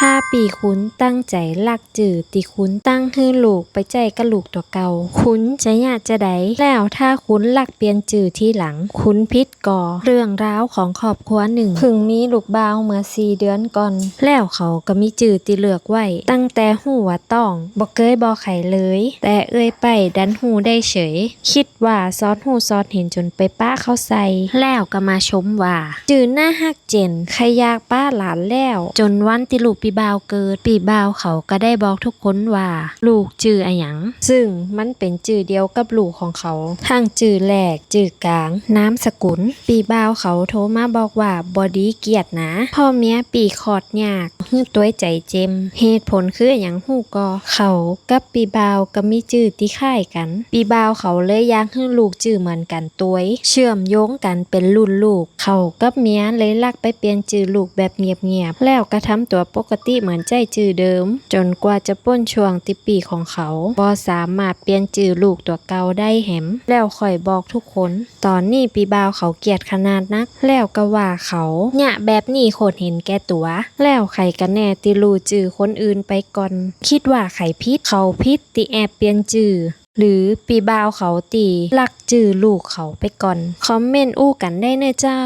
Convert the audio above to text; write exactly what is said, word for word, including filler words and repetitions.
ถ้าปี้ขุนตั้งใจ๋ลักจื้อตี้ขุนตั้งหื้อลูกไปใจ๊กับลูกตั๋วเก่า ขุนจะเยียะจาใด แล้วถ้าขุนลักเปลี่ยนจื้อทีหลัง ขุนผิดก่อ เรื่องราวของครอบครัวนึ่ง เพิ่งมีลูกบ่าวเมื่อสี่เดือนก่อน แล้วเขาก็มีจื้อตี้เลือกไว้ ตั้งแต่ฮู้ว่าต๊อง บ่เกยบอกใผเลย แต่เอื้อยไปดันฮู้ได้เฉย กึ๊ดว่าสอดฮู้สอดหันจ๋นไปปะเขาใส่ แล้วก็มาชมว่า จื้อน่าฮักเจ๋น ใค่อยากปะหลานแล้ว จ๋นวันตี้ลูกปี้บ่าวเกิด ปี้บ่าวเขาก็ได้บอกทุกคนว่า ลูกจื้ออะหยัง ซึ่งมันเป๋นจื้อเดียวกับลูกของเขา ตึงจื้อแรก จื้อก๋าง นามสกุล ปี้บ่าวเขาโทรมาบอกว่าบ่ดีเกียรติหนา เพราะเมียปี้คลอดยาก หื้อตวยใจ๋เจ็ม เหตุผลคืออะหยังฮู้ก่อ เขากับปี้บ่าวก็มีจื้อตี้คล้ายกั๋น ปี้บ่าวเขาเลยอยากหื้อลูกจื้อเหมือนกั๋นตวย เชื่อมโยงกั๋นเป๋นรุ่นลูก เขากับเมียเลยลักไปเปลี่ยนจื้อลูกแบบเงียบๆ แล้วก็ทำตั๋วปกติเหมือนใจ๊จื้อเดิม จ๋นกว่าจะป๊นช่วงตี้ปี้ของเขาบ่สามารถเปลี่ยนจื้อลูกตั๋วเก่าได้แหม แล้วค่อยบอกทุกคน ต๋อนนี้ปี้บ่าวเขาเกียจขนาดนัก แล้วก็ว่าเขาเยียะแบบนี้โคตรหันแก่ตั๋ว แล้วใผกั๋นแน่ตี้ลู่จื้อคนอื่นไปก่อน กึ๊ดว่าใผผิด เขาผิดตี้แอบเปลี่ยนจื้อ หรือปี้บ่าวเขาตี้ลักจื้อลูกเขาไปก่อน คอมเมนต์อู้กั๋นได้เน่อเจ้า